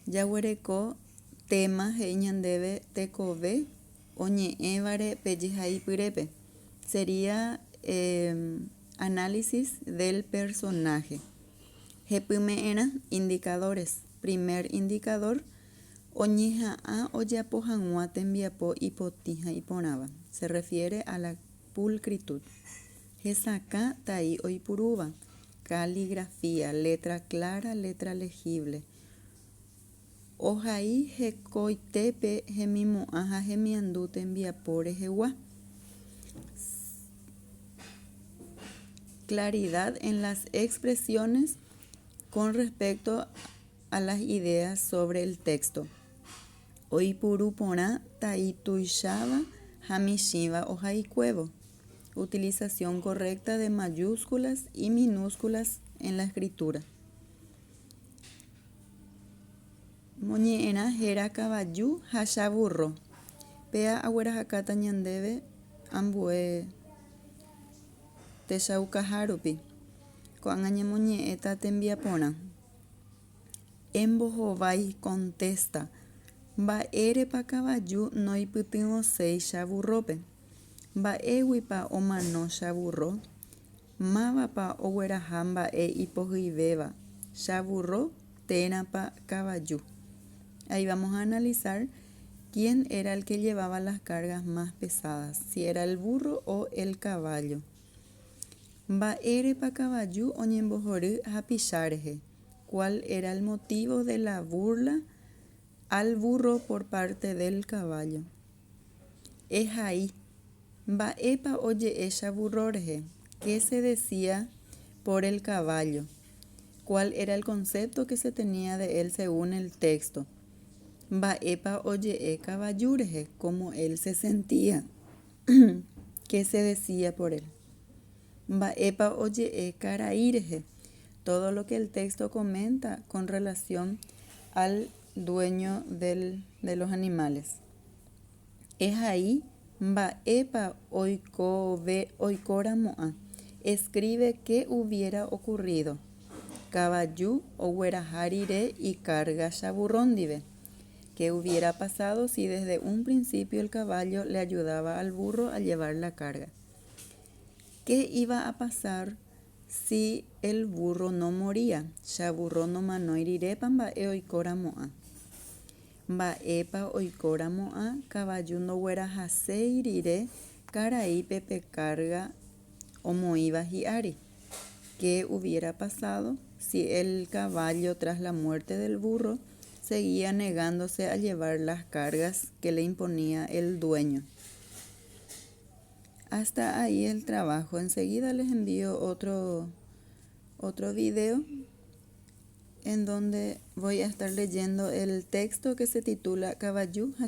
Jaguereko tema he'i ñandéve tekove oñe'ẽvare pe jehaipyrépe. Sería análisis del personaje. Hepyme'ẽrã, indicadores. Primer indicador, oñeha'ã ojapo hag̃ua tembiapo ipotĩ ha iporãva. Se refiere a la pulcritud. Hesakã tai oipurúva, caligrafía, letra clara, letra legible. Ohai hekoitépe hemimo'ã ha hemiandu tembiapo rehegua. Claridad en las expresiones con respecto a las ideas sobre el texto. Oipuru porã tai tuicháva ha michĩva ohaikuévo. Utilización correcta de mayúsculas y minúsculas en la escritura. Moñe'ẽrã héra Kavaju ha Chavurro. Péa aguerahakáta ñandéve ambue techaukaha rupi. Ko'ág̃a ñamoñe'ẽta tembiaporã. Embohovái, contesta, Mba'érepa kavaju noipytyvõséi Chavurrópe? Mba'éguipa omano Chavurro? Mávapa ogueraha mba'e ipohyivéva, Chavurro térãpa kavaju? Ahí vamos a analizar quién era el que llevaba las cargas más pesadas, si era el burro o el caballo. Mba'érepa kavaju oñembohory hapicha rehe? ¿Cuál era el motivo de la burla al burro por parte del caballo? Ehai, mba'épa oje'e Chavurro rehe? ¿Qué se decía por el caballo? ¿Cuál era el concepto que se tenía de él según el texto? Mba'épa oje'e kavaju rehe? ¿Cómo él se sentía? ¿Qué se decía por él? Mba'épa oje'e karai rehe? Todo lo que el texto comenta con relación al dueño del, de los animales. Ehai mba'épa oikove oikóramo'ã. Escribe qué hubiera ocurrido. Kavaju ogueraha rire icarga Chavurro ndive. ¿Qué hubiera pasado si desde un principio el caballo le ayudaba al burro a llevar la carga? ¿Qué iba a pasar si el burro no moría? Chavurro nomanói rirépa mba'e oikóramo'ã. Mba'épa oikóramo'ã kavaju ndoguerahaséi rire karaípe pe carga omoĩva hi'ári. ¿Qué hubiera pasado si el caballo tras la muerte del burro seguía negándose a llevar las cargas que le imponía el dueño? Hasta ahí el trabajo. Enseguida les envío otro, otro video en donde voy a estar leyendo el texto que se titula Kavaju ha.